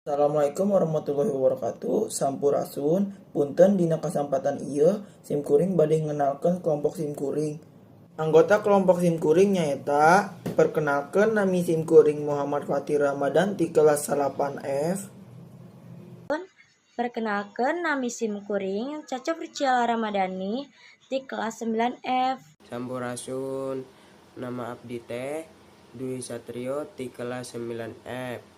Assalamualaikum warahmatullahi wabarakatuh. Sampurasun. Punten, dina kasampatan ieu sim kuring bade ngenalkeun kelompok sim kuring. Anggota kelompok sim kuring nyaeta, perkenalkeun, nami sim kuring Muhammad Fatih Ramadan ti kelas 8F. Perkenalkan, nami sim kuring Caca Priscila Ramadhani di kelas 9F. Sampurasun, nama abdi teh Dwi Satrio ti kelas 9F.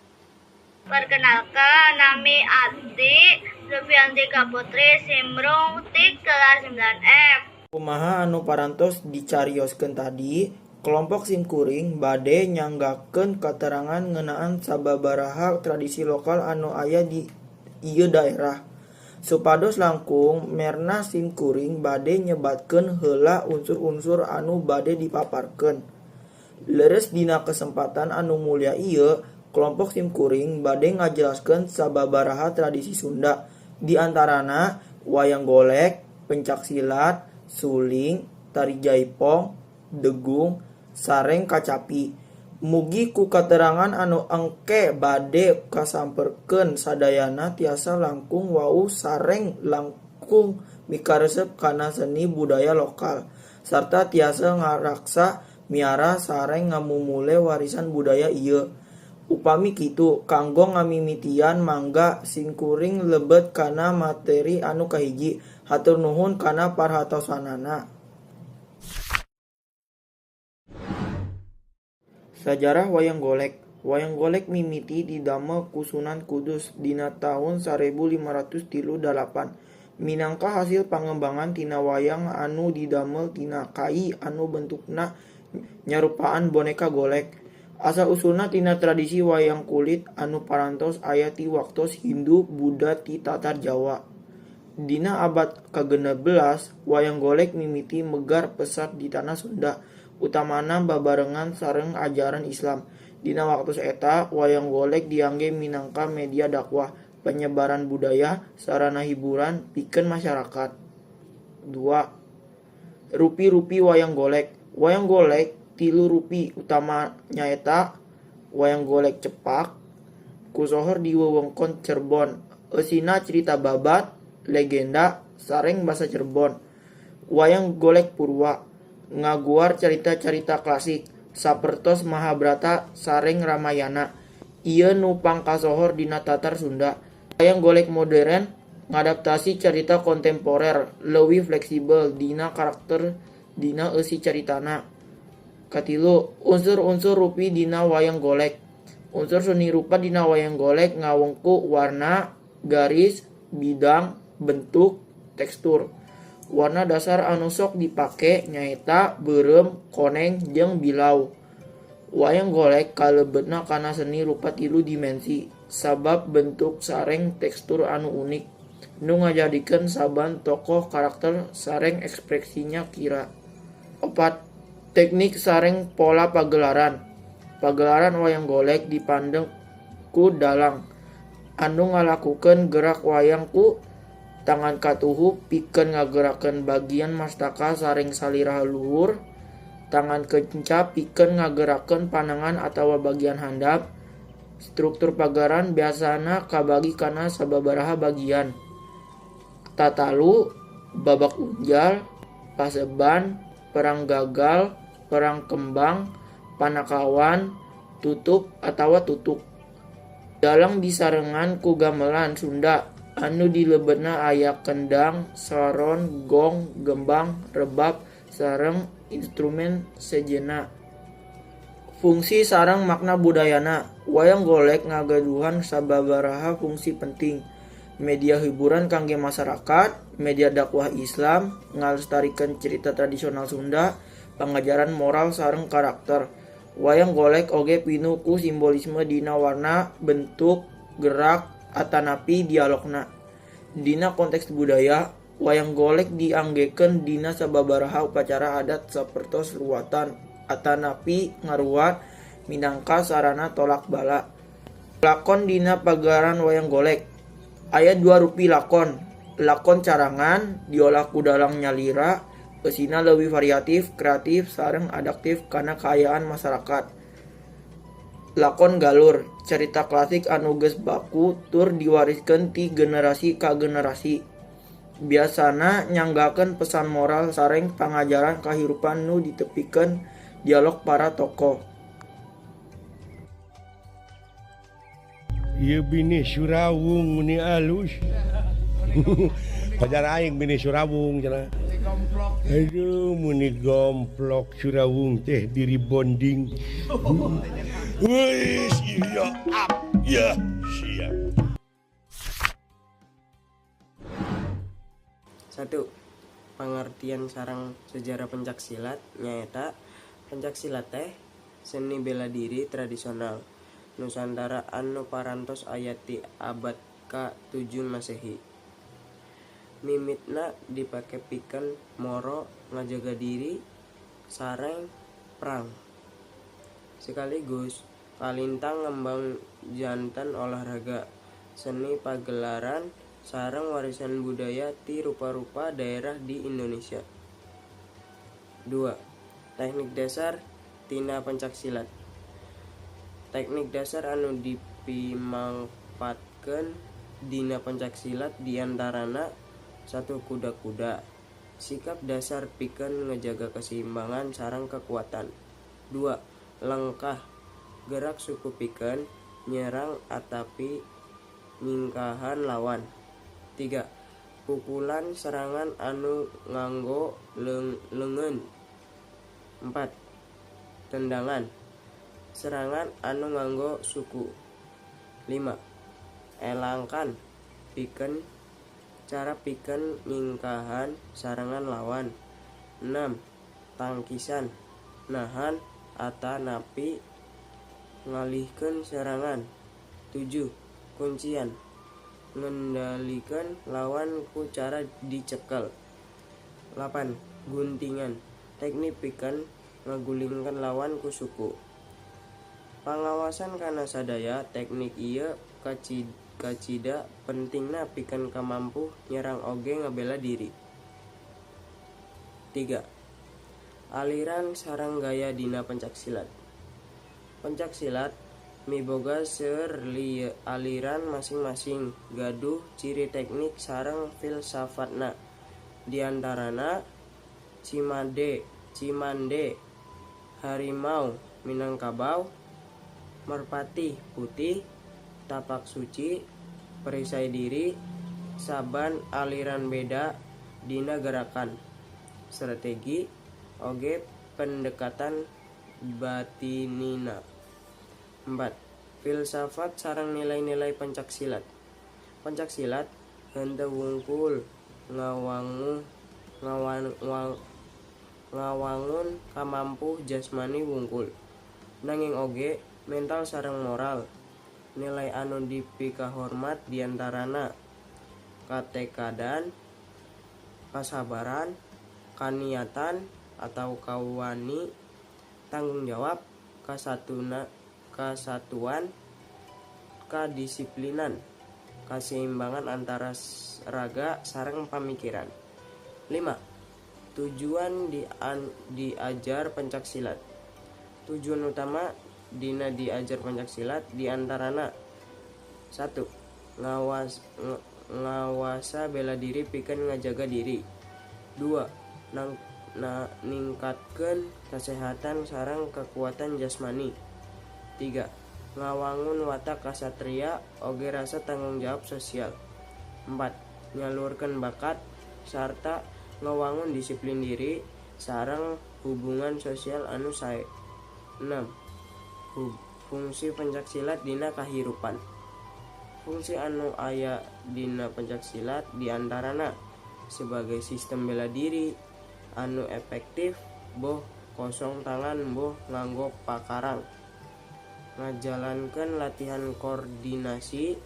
Perkenalkan, nami abdi Sufiantika Putri Simrung ti kelas 9F. Kumaha anu parantos dicarioskeun tadi, kelompok sim kuring bade nyanggakeun katerangan ngeunaan sababaraha tradisi lokal anu aya di ieu daerah. Supados langkung merenah, sim kuring bade nyebatkeun heula unsur-unsur anu bade dipaparkeun. Leres, dina kesempatan anu mulia ieu, kelompok sim kuring bade ngajelaskeun sababaraha tradisi Sunda, di antarana wayang golek, pencak silat, suling, tari jaipong, degung, sareng kacapi. Mugi ku katerangan anu engke bade kasamperkeun sadayana tiasa langkung wawuh sareng langkung mikaresep kana seni budaya lokal sarta tiasa ngaraksa, miara sareng ngamumule warisan budaya ieu. Upami kitu, kanggo ngamimitian, mangga simkuring lebet kana materi anu kahiji. Hatur nuhun kana perhatosanana. Sajarah wayang golek. Wayang golek mimiti didamel ku Sunan Kudus dina taun 1538 minangka hasil pangembangan tina wayang anu didamel tina kai anu bentukna nyarupaan boneka golek. Asal usulna tina tradisi wayang kulit anu parantos aya ti waktos Hindu Buddha ti Tatar Jawa. Dina abad ka-16, wayang golek mimiti megar pesat di tanah Sunda, utamana babarengan sareng ajaran Islam. Dina waktos eta, wayang golek diangge minangka media dakwah, penyebaran budaya, sarana hiburan pikeun masyarakat. 2. Rupi-rupi wayang golek. Wayang golek tilu rupi utama, nyaeta wayang golek cepak, kasohor di wewengkon Cerbon, eusina carita babad, legenda, sareng basa Cerbon. Wayang golek purwa, ngaguar carita-carita klasik, sapertos Mahabrata sareng Ramayana. Ieu nu pangkasohor dina tatar Sunda. Wayang golek modern, ngadaptasi carita kontemporer, leuwih fleksibel dina karakter dina eusi caritana. 3. Unsur-unsur rupi dina wayang golek. Unsur seni rupa dina wayang golek ngawengku warna, garis, bidang, bentuk, tekstur. Warna dasar anu sok dipake nyaeta beureum, koneng, jeung bilau. Wayang golek kalebetna kana seni rupa tilu dimensi sabab bentuk sareng tekstur anu unik nu ngajadikeun saban tokoh karakter sareng ekspresina kira. 4. Teknik sareng pola pagelaran. Pagelaran wayang golek dipandeg ku dalang anu ngalakukeun gerak wayang ku tangan katuhu pikeun ngagerakkeun bagian mastaka sareng salira luhur, tangan kenca pikeun ngagerakkeun panangan atawa bagian handap. Struktur pagelaran biasana kabagi kana sababaraha bagian: Tatalu, babak unjal, paseban, perang gagal, perang kembang, panakawan, tutup atawa tutuk. Dalang disarengan ku gamelan Sunda anu di lebetna aya kendang, saron, gong, gembang, rebab, sareng instrumen sejenna. Fungsi sareng makna budayana. Wayang golek ngagaduhan sababaraha fungsi penting: media hiburan kangge masyarakat, media dakwah Islam, ngalestarikeun carita tradisional Sunda, pangajaran moral sareng karakter. Wayang golek oge pinuh ku simbolisme dina warna, bentuk, gerak, atanapi dialogna. Dina konteks budaya, wayang golek dianggekeun dina sababaraha upacara adat sapertos ruwatan atanapi ngaruwat minangka sarana tolak bala. Lakon dina pagelaran wayang golek. Aya dua rupi lakon. Lakon carangan diolah ku dalang nyalira, eusina leuwih variatif, kreatif, sareng adaptif kana kaayaan masyarakat. Lakon galur, carita klasik anu geus baku tur diwariskeun ti generasi ka generasi. Biasana nyanggakeun pesan moral sareng pangajaran kahirupan nu ditepikeun dialog para tokoh. Ieu bini Surawung meni alus. Pajar aing bini Surawung cenah. Aduh meni gomplok Surawung teh diri bonding. Wih, iya, up, ya, siap. 1. Pangartian sareng sejarah pencak silat nyaeta pencak silat teh seni bela diri tradisional Nusantara anu parantos aya ti abad ka-7 Masehi. Mimitna dipake pikeun moro ngajaga diri sareng prang. Sekaligus kalintang ngembang janten olahraga, seni pagelaran sareng warisan budaya ti rupa-rupa daerah di Indonesia. 2. Teknik dasar tina pencak silat. Teknik dasar anu dipimangpaatkeun dina pencak silat diantarana 1. Kuda-kuda, sikap dasar pikeun ngejaga keseimbangan sareng kekuatan. 2. Lengkah, gerak suku pikeun nyerang atapi nyingkahan lawan. 3. Pukulan serangan anu nganggo leungeun. 4. Tendangan, serangan anu nganggo suku. 5. Elangkan, pikeun cara pikeun nyingkahan serangan lawan. 6. Tangkisan, nahan atanapi ngalihkeun serangan. 7. Kuncian, ngendalikeun lawan ku cara dicekel. 8. Guntingan, teknik pikeun ngagulingkeun lawan ku suku. Pangawasan kana sadaya teknik ieu kacida pentingna pikeun kamampu nyerang oge ngabela diri. 3. Aliran sareng gaya dina pencak silat. Pencak silat miboga seueur aliran masing-masing gaduh ciri teknik sareng filsafatna. Diantarana Cimande, Harimau Minangkabau, Merpati Putih, Tapak Suci, Perisai Diri. Saban aliran beda dina gerakan, strategi, oge pendekatan batinina. 4. Filsafat sareng nilai-nilai pencak silat. Pencak silat henteu wungkul ngawangun kamampu jasmani wungkul, nanging oge mental sareng moral. Nilai anu dipikahormat diantarana katekadan, kasabaran, kaniatan atau kawani, tanggung jawab, kasatuan, kadisiplinan, kaseimbangan antara raga sareng pamikiran. 5. Tujuan diajar pencak silat. Tujuan utama dina diajar pencak silat diantarana 1. Ngawasa bela diri pikeun ngajaga diri. 2. Ningkatkeun kesehatan sareng kekuatan jasmani. 3. Ngawangun watak kasatria oge rasa tanggung jawab sosial. 4. Nyalurkeun bakat sarta ngawangun disiplin diri sareng hubungan sosial anu sae. 6. Fungsi pencak silat dina kahirupan. Fungsi anu aya dina pencak silat diantarana sebagai sistem bela diri anu efektif boh kosong tangan boh nganggo pakarang, ngajalankeun latihan koordinasi,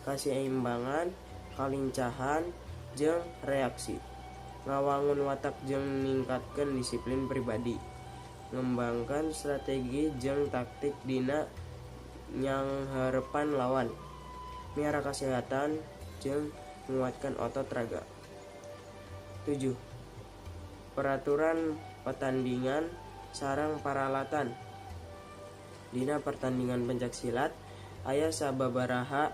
kaseimbangan, kalincahan jeung reaksi, ngawangun watak jeung ningkatkeun disiplin pribadi, ngembangkeun strategi jeung taktik dina nyanghareupan lawan, miara kasehatan jeung nguatkeun otot raga. 7. Peraturan pertandingan sareng peralatan. Dina pertandingan pencak silat aya sababaraha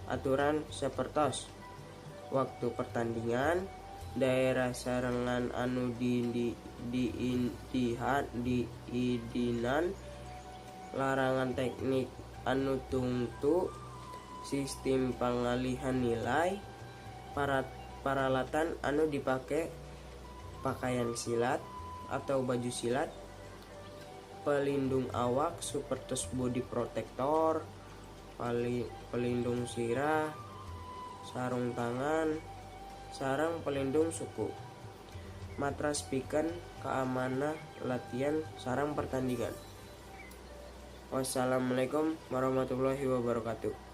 aturan sapertos: waktu pertandingan, daerah serangan anu diidinan, larangan teknik anu tungtu, sistem pangalihan nilai, paralatan anu dipake, pakaian silat atau baju silat, pelindung awak sapertos body protector, pelindung sirah, sarung tangan, sareng pelindung suku, matras pikeun keamanan latihan sareng pertandingan. Wassalamualaikum warahmatullahi wabarakatuh.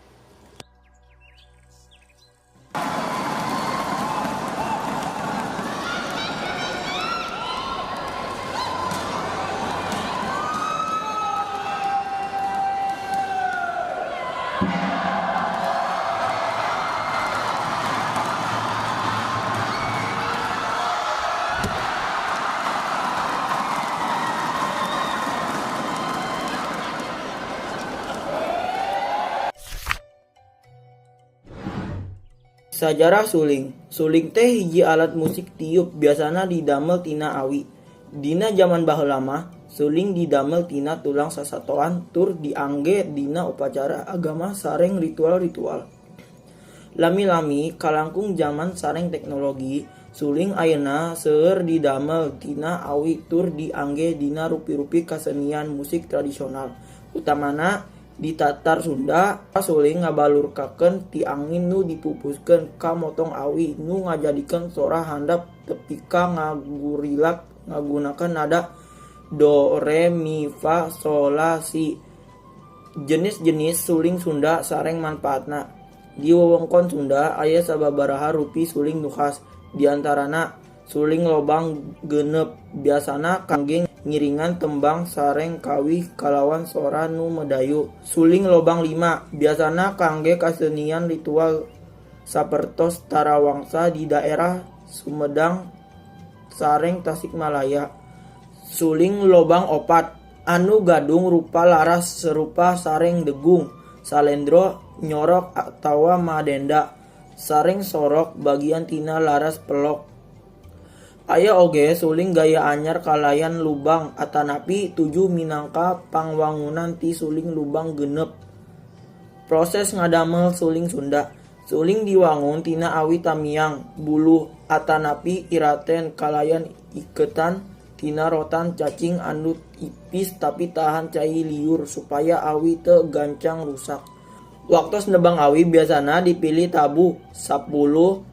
Sajarah suling. Suling teh hiji alat musik tiup biasana didamel tina awi. Dina jaman baheula mah suling didamel tina tulang sasatoan tur diangge dina upacara agama sareng ritual-ritual. Lami-lami kalangkung jaman sareng teknologi, suling ayeuna seueur didamel tina awi tur diangge dina rupi-rupi kasenian musik tradisional, utamana di Tatar Sunda. Suling ngabalurkeun ti angin nu dipupuskeun ka motong awi nu ngajadikeun sora handap tepi ka ngagurilak ngagunakeun nada do re mi fa sol la si. Jenis-jenis suling Sunda sareng manfaatna. Di wewengkon Sunda aya sababaraha rupi suling nu khas, diantarana suling lobang 6, biasana kangge ngiringan tembang sareng kawih kalawan sora nu medayu. Suling lobang 5, biasana kangge kasenian ritual sapertos tarawangsa di daerah Sumedang sareng Tasikmalaya. Suling lobang 4, anu gadung rupa laras serupa sareng degung, salendro, nyorok atawa madenda, sareng sorok bagian tina laras pelog. Aya oge suling gaya anyar kalayan lubang atanapi 7 minangka pangwangunan ti suling lubang 6. Proses ngadamel suling Sunda. Suling diwangun tina awi tamiang, buluh atanapi iraten kalayan iketan tina rotan cacing anu ipis tapi tahan cai liur supaya awi teu gancang rusak. Waktos nebang awi biasana dipilih tabuh 10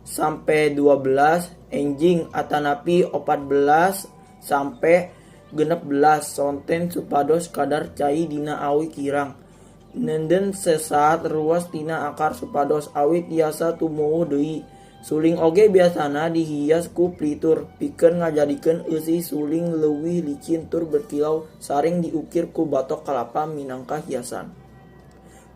sampai 12 enjing atanapi 14 sampai 16 sonten supados kadar cai dina awi kirang. Nenden sesaat ruas tina akar supados awi tiasa tumuwuh deui. Suling oge biasana dihias ku plitur pikeun ngajadikeun eusi suling leuwih licin tur berkilau sareng diukir ku batok kalapa minangka hiasan.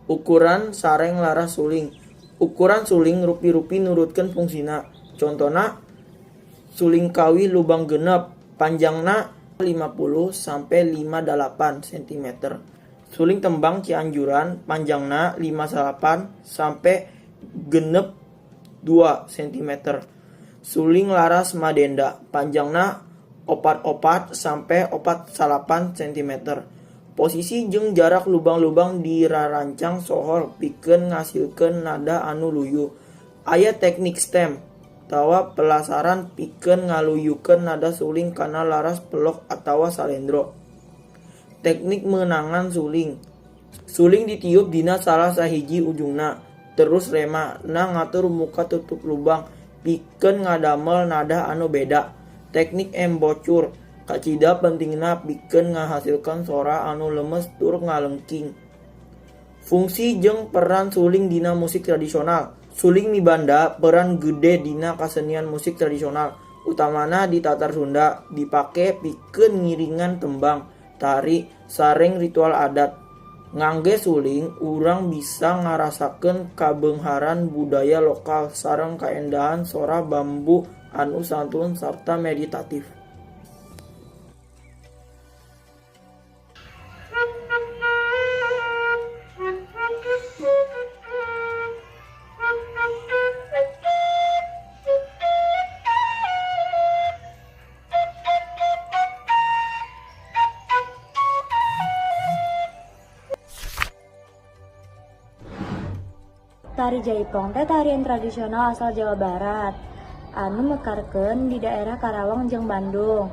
Ukuran sareng laras suling. Ukuran suling rupi-rupi nurutkeun fungsina. Contona suling kawih lubang 6, panjangna 50 sampai 58 cm. Suling tembang Cianjuran panjangna 58 sampai 62 cm. Suling laras Madenda panjangna 44 sampai 49 cm. Posisi jeung jarak lubang-lubang dirarancang sohor pikeun ngasilkeun nada anu luyu. Aya teknik stem atawa pelasaran pikeun ngaluyukeun nada suling kana laras pelog atawa salendro. Teknik meunangan suling. Suling ditiup dina salah sahiji ujungna, terus rema na ngatur muka tutup lubang pikeun ngadamel nada anu beda. Teknik embouchure kacida pentingna pikeun ngahasilkeun sora anu lemes tur ngalengking. Fungsi jeung peran suling dina musik tradisional. Suling mibanda peran gede dina kasenian musik tradisional, utamana di Tatar Sunda, dipake pikeun ngiringan tembang, tari, sareng ritual adat. Ngangge suling, urang bisa ngarasakeun kabeungharan budaya lokal sareng kaendahan sora bambu anu santun sarta meditatif. Tari Jaipong teh tarian tradisional asal Jawa Barat anu mekarkeun di daerah Karawang jeung Bandung.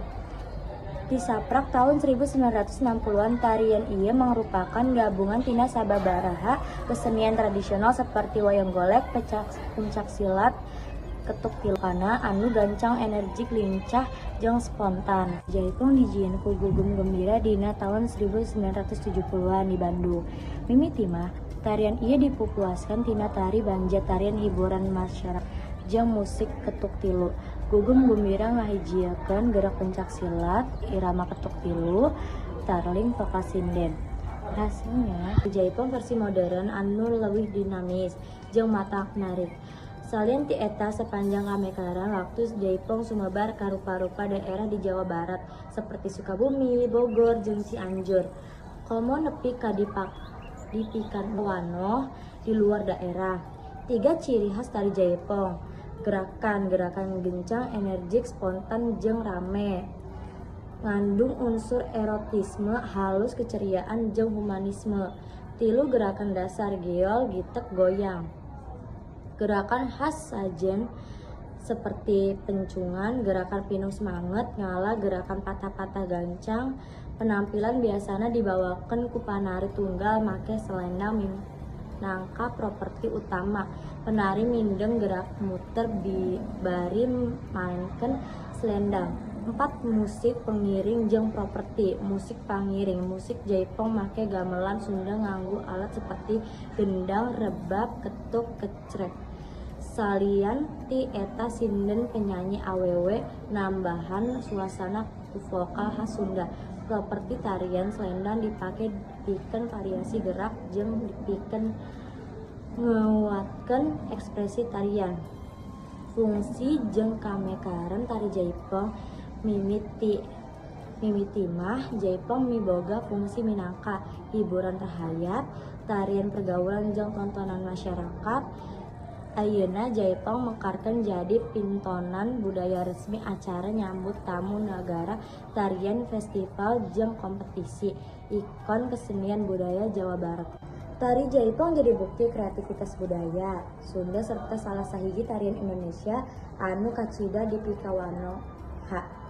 Di saprak tahun 1960-an, tarian ieu mangrupakan gabungan tina sababaraha kesenian tradisional seperti wayang golek, pencak silat, ketuk tilu anu gancang, energik, lincah, jeung spontan. Jaipong dijieun ku Gugum Gumbira dina tahun 1970-an di Bandung. Mimiti mah tarian ieu dipupuaskeun tina tari banjet, tarian hiburan masyarakat, jeung musik ketuk tilu. Gugum Gumbira ngahijikeun gerak pencak silat, irama ketuk tilu, tarling, vokal sinden. Hasilna Jaipong versi modern anu leuwih dinamis jeung matak menarik. Salian ti eta, sepanjang kamekaran waktu Jaipong sumebar ka rupa-rupa daerah di Jawa Barat seperti Sukabumi, Bogor, jeung Cianjur. Komo nepi ka dipikawanoh di luar daerah. Tiga ciri khas tari Jaipong. Gerakan, gerakan gencang, energik, spontan, jeung rame. Ngandung unsur erotisme, halus, keceriaan, jeung humanisme. Tilu gerakan dasar: geol, gitek, goyang. Gerakan khas sajen seperti pencungan, gerakan pinuh semanget, ngala, gerakan patah-patah gancang. Penampilan biasana dibawakeun ku panari tunggal make selendang minangka properti utama. Penari mindeng gerak muter bari maenkeun selendang. 4 musik pengiring jeung properti. Musik pangiring. Musik Jaipong make gamelan Sunda nganggo alat seperti gendang, rebab, ketuk, kecrek. Salian ti eta, sinden penyanyi awewe nambahan suasana ku vokal khas Sunda. Properti tarian selendang dipake pikeun variasi gerak jeung pikeun nguatkeun ekspresi tarian. Fungsi jeung kamekaran tari Jaipong. Mimiti mah Jaipong miboga fungsi minangka hiburan rahayat, tarian pergaulan jeung tontonan masyarakat. Ayeuna Jaipong mekarkeun jadi pintonan budaya resmi, acara nyambut tamu nagara, tarian festival jeung kompetisi, ikon kesenian budaya Jawa Barat. Tari Jaipong jadi bukti kreativitas budaya Sunda serta salah sahiji tarian Indonesia anu kacida dipikawanoha.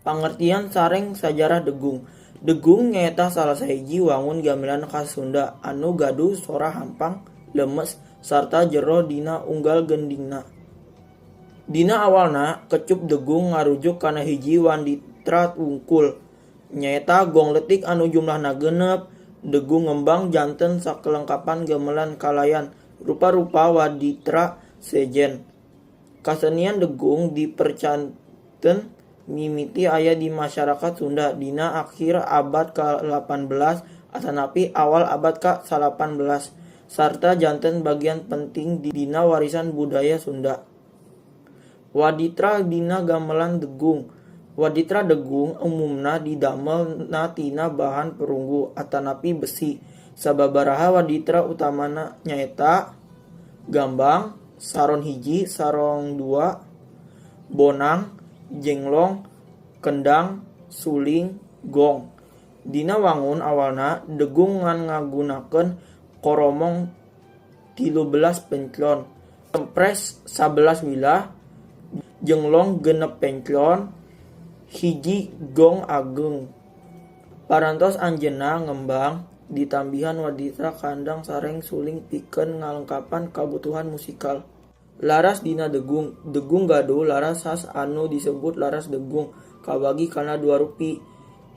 Pangertian sareng sajarah degung. Degung nyaeta salah sahiji wangun gamelan khas Sunda anu gaduh sora hampang, lemes, sarta jero dina unggal gendingna. Dina awalna, kecup degung ngarujuk kana hiji waditra wungkul, nyaeta gong leutik anu jumlahna 6. Degung ngembang janten sakelengkapan gamelan kalayan rupa-rupa waditra sejen. Kasenian degung dipercanten mimiti aya di masyarakat Sunda dina akhir abad ka-18 atanapi awal abad ka-19 sarta janten bagian penting dina warisan budaya Sunda. Waditra dina gamelan degung. Waditra degung umumna didamel na tina bahan perunggu atanapi besi. Sababaraha waditra utamana nyaeta gambang, saron hiji, saron dua, bonang, jenglong, kendang, suling, gong. Dina wangun awalna, degung ngan ngagunakeun koromong 13 penclon, kempres 11 wilah, jenglong 6 penclon, hiji gong ageng. Parantos anjeunna ngembang, ditambihan waditra kandang sareng suling pikeun ngalengkapan kabutuhan musikal. Laras dina degung. Degung gaduh laras khas anu disebut laras degung, kabagi kana dua rupi.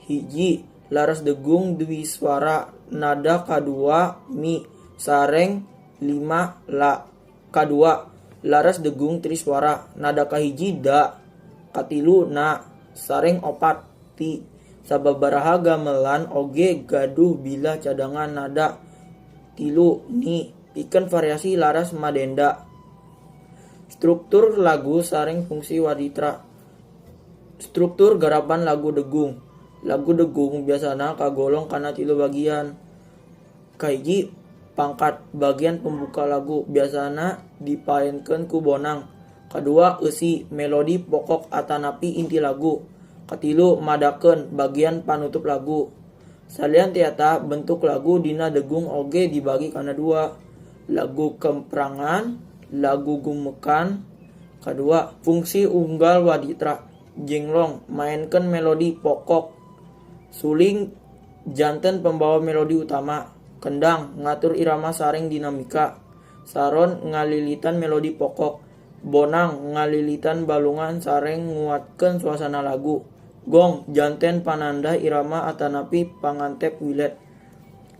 Hiji, laras degung dwiswara, nada kadua mi sareng lima la. Kadua, laras degung triswara, nada kahiji da, Katilu na sareng opat ti. Sababaraha gamelan oge gaduh bilah cadangan nada tilu ni pikeun variasi laras madenda. Struktur lagu sareng fungsi waditra. Struktur garapan lagu degung. Lagu degung biasana kagolong kana tilu bagian. Kahiji, pangkat, bagian pembuka lagu, biasana dipaenkeun ku bonang. Kadua, eusi, melodi pokok atanapi inti lagu. Katilu, madakeun, bagian panutup lagu. Salian ti eta, bentuk lagu dina degung oge dibagi kana dua. Lagu kemprangan, lagu gumekan. Kadua, fungsi unggal waditra. Jenglong maenkeun melodi pokok. Suling janten pembawa melodi utama. Kendang ngatur irama sareng dinamika. Saron ngalilitan melodi pokok. Bonang ngalilitan balungan sareng nguatkeun suasana lagu. Gong janten pananda irama atanapi pangantep wilet.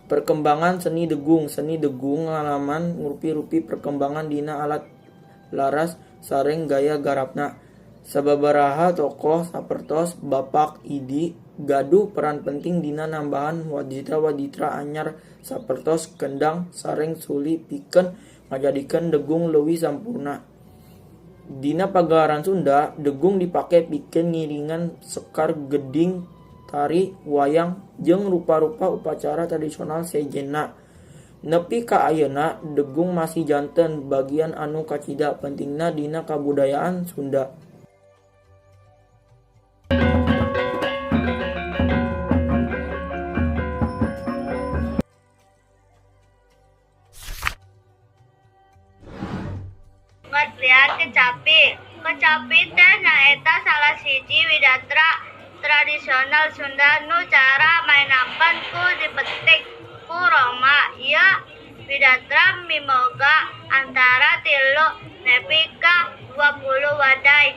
Perkembangan seni degung. Seni degung ngalaman rupi-rupi perkembangan dina alat, laras sareng gaya garapna. Sababaraha tokoh sapertos Bapak Idi gaduh peran penting dina nambahan waditra-waditra anyar sapertos kendang sareng suli pikeun ngajadikeun degung leuwih sampurna. Dina pagelaran Sunda, degung dipake pikeun ngiringan sekar geding, tari, wayang, jeung rupa-rupa upacara tradisional sejenna. Nepi ka ayeuna degung masih janten bagian anu kacida pentingna dina kabudayaan Sunda. Ngertian kecapi. Kecapi teh nyaeta salah siji widatra tradisional Sunda nu cara mainakeun ku dipetik ku roma. Ieu widatra miboga antara 3 nepi ka 20 waday.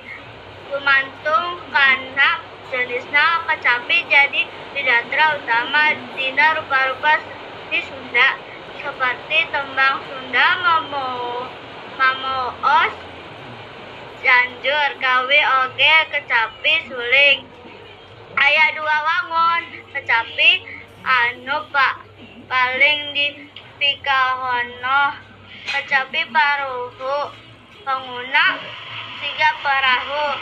Gumantung kana jenisna, kecapi jadi widatra utama dina rupa-rupa seni Sunda seperti tembang Sunda, mamoos Cianjur, kawih oge kecapi suling. Aya dua wangun kecapi anu paling dipikahono, kecapi paruhu wanguna siga parahu,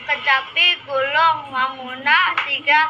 kecapi gulung wanguna siga